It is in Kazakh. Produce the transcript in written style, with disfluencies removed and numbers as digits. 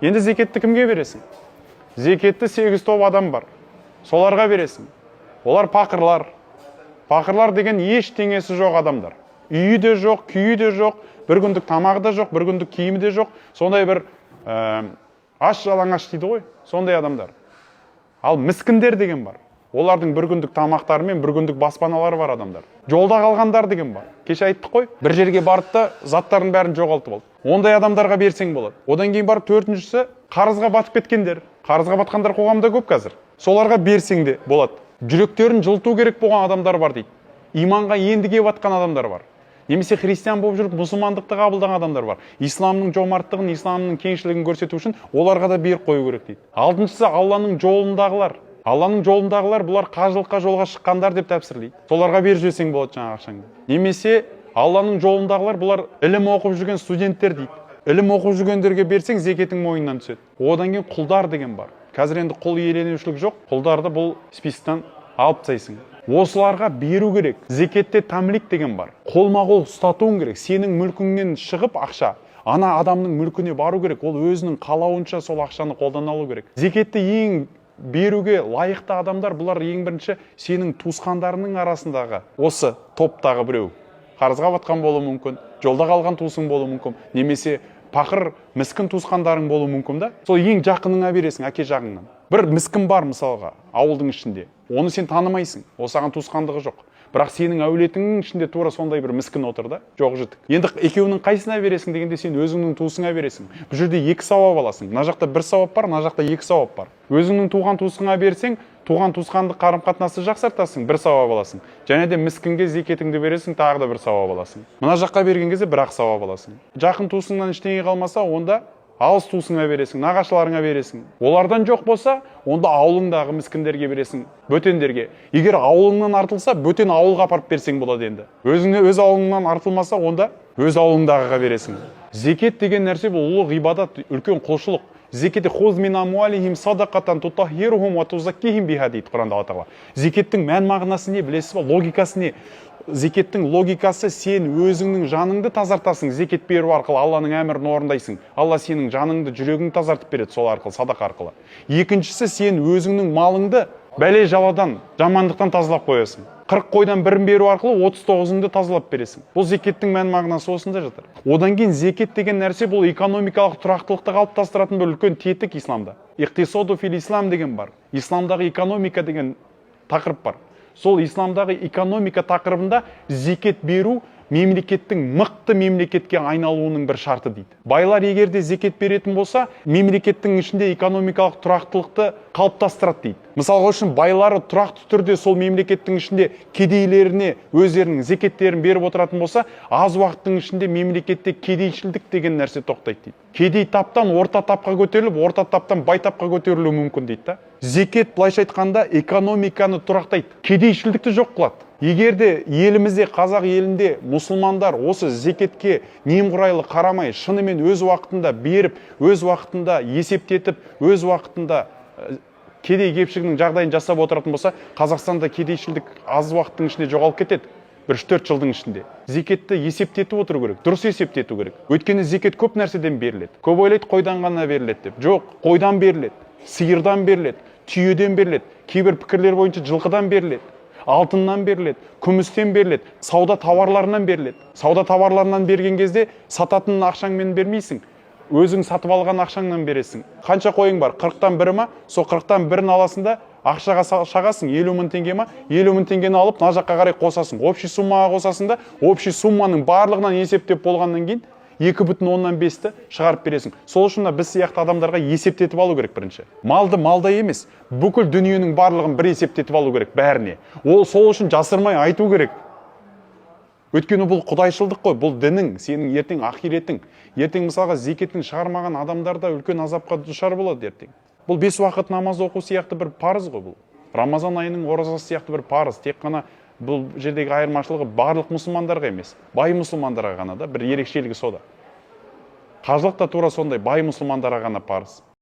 Енді зекетті кімге бересің? Зекетті сегіз топ адам бар, соларға бересің. Олар пақырлар. Пақырлар деген ештеңесі жоқ адамдар, үйі де жоқ, күйі де жоқ, бір күндік тамағы да жоқ, бір күндік киімі де жоқ, сондай бір аш жалаңаш дейді ғой, сондай адамдар. Ал міскіндер деген бар, олардың бір күндік тамақтары мен бір күндік баспаналары бар адамдар. Жолда қалғандар деген бар. Кеше айттық қой, бір жерге барды да, заттарын бәрін жоғалтып алды, ондай адамдарға берсең болады. Одан кейін барып төртіншісі — қарызға батып кеткендер. Қарызға батқандар қоғамда көп қазір, соларға берсең де болады. Жүректерін жылыту керек болған адамдар бар дейді. Иманға енді келіп жатқан адамдар бар немесе христиан болып жүріп, мұсылмандықты қабылдаған адамдар бар. Исламның жомарттығын, исламның кеңшілігін көрсету үшін оларға да беріп қою керек дейді. Алтыншысы — Алланың жолындағылар. Алланың жолындағылар — бұлар қажылыққа жолға шыққандар деп тәпсірлейді. Соларға беріп жіберсең болады жаңағы ақшаңды. Немесе Алланың жолындағылар — бұлар ілім оқып жүрген студенттер дейді. Ілім оқып жүргендерге берсең, зекетің мойнынан түседі. Одан кейін құлдар деген бар. Қазір енді құл иеленушілік жоқ, құлдарды бұл списоктан алып тастайсың. Осыларға беру керек. Зекетте тамлик деген бар, қолма қол ұстатуың керек. Сенің мүлкіңнен шығып ақша ана адамның мүлкіне бару керек, ол өзінің қалауынша сол ақшаны қолдана алу керек. Зекетті ең беруге лайықты адамдар — бұлар ең бірінші сенің туысқандарыңның арасындағы осы топтағы біреу. Қарызға батқан болуы мүмкін, жолда қалған туысың болуы мүмкін немесе пақыр, міскін туысқандарың болуы мүмкін да. Сол ең жақыныңа бересің. Әке жағыңнан бір міскін бар мысалға ауылдың ішінде, оны сен танымайсың, ол саған туысқандығы жоқ, бірақ сенің әулетіңнің ішінде тура сондай бір міскін отыр да, жоқ жітік. Енді екеуінің қайсысына бересің дегенде, сен өзіңнің туысыңа бересің. Бұл жерде екі сауап аласың. Мына жақта бір сауап бар, мына жақта екі сауап бар. Өзіңнің туған туысыңа берсең, туған туысқандық қарым қатынасты жақсартасың, бір сауап аласың. Және де міскінге зекетіңді бересің, тағы да бір сауап аласың. Мына жаққа берген кезде бір ақ сауап аласың. Жақын туысыңнан ештеңе қалмаса, онда алыс туысыңа бересің, нағашыларыңа бересің. Олардан жоқ болса, онда ауылыңдағы міскіндерге бересің, бөтендерге. Егер ауылыңнан артылса, бөтен ауылға апарып берсең болады. Енді өзіңе, өз ауылыңнан артылмаса, онда өз ауылыңдағыға бересің. Зекет деген нәрсе — бұл ұлы ғибадат, үлкен құлшылық. Зекетте «Хуз мин амуалихим садақатан тутаххирухум ва тузаккихим биха» дейді Құранда Алла Тағала. Зекеттің мән мағынасы не, білесіз ба? Логикасы не? Зекеттің логикасы: сен өзіңнің жаныңды тазартасың зекет беру арқылы, Алланың әмірін орындайсың, Алла сенің жаныңды, жүрегіңді тазартып береді сол арқылы, садақа арқылы. Екіншісі, сен өзіңнің малыңды бәле жаладан, жамандықтан тазалап қоясың. 40 қойдан бірін беру арқылы 39-ыңды тазалап бересің. Бұл зекеттің мән мағынасы осында жатыр. Одан кейін зекет деген нәрсе — бұл экономикалық тұрақтылықты қалыптастыратын бір үлкен тетік. Исламда «Иқтисоду фил ислам» деген бар, исламдағы экономика деген тақырып бар. Сол исламдағы экономика тақырыбында зекет беру мемлекеттің мықты мемлекетке айналуының бір шарты дейді. Байлар егер де зекет беретін болса, мемлекеттің ішінде экономикалық тұрақтылықты қалыптастырады дейді. Мысалға үшін, байлары тұрақты түрде сол мемлекеттің ішінде кедейлеріне өздерінің зекеттерін беріп отыратын болса, аз уақыттың ішінде мемлекетте кедейшілдік деген нәрсе тоқтайды дейді. Кедей таптан орта тапқа көтеріліп, орта таптан бай тапқа көтерілуі мүмкін дейді да. Зекет, былайша айтқанда, экономиканы тұрақтайды, кедейшілдікті жоқ қылады. Егер де елімізде, қазақ елінде мұсылмандар осы зекетке немқұрайлы қарамай, шынымен өз уақытында беріп, өз уақытында есептетіп, өз уақытында кедей кепшігінің жағдайын жасап отыратын болса, Қазақстанда кедейшілдік аз уақыттың ішінде жоғалып кетеді, бір 3-4 жылдың ішінде. Зекетті есептетіп отыру керек, дұрыс есептету керек. Өйткені зекет көп нәрседен беріледі. Көп ойлайды қойдан ғана беріледі деп. Жоқ, қойдан беріледі, сиырдан беріледі, түйеден беріледі, кейбір пікірлер бойынша жылқыдан беріледі, алтыннан беріледі, күмістен беріледі, сауда тауарларынан беріледі. Сауда тауарларынан берген кезде сататын ақшаңмен бермейсің, өзің сатып алған ақшаңнан бересің. Қанша қойың бар, 40-тан бірі ма, сол 40-тан бірін аласың да, ақшаға шағасың. 50 000 теңге ма, 50 000 теңгені алып, мына жаққа қарай қосасың, общий суммаға қосасың да, общий сумманың барлығынан есептеп болғаннан кейін 2,5-ті шығарып бересің. Сол үшін мына біз сияқты адамдарға есептетіп алу керек бірінші. Малды малдай емес, бүкіл дүниенің барлығын бір есептетіп алу керек бәріне. Ол сол үшін жасырмай айту керек. Өйткені бұл құдайшылдық қой, бұл дінің, сенің ертең ақиретің. Ертең, мысалға, зекетін шығармаған адамдар да үлкен азапқа душар болады ертең. Бұл бес уақыт намаз оқу сияқты бір парыз ғой, бұл Рамазан айының оразасы сияқты бір парыз. Тек қана бұл жердегі айырмашылығы барлық мұсылмандарға емес, бай мұсылмандарға ғана да, бір ерекшелігі сода. Қажылық та тура сондай, бай мұсылмандарға ғана парыз.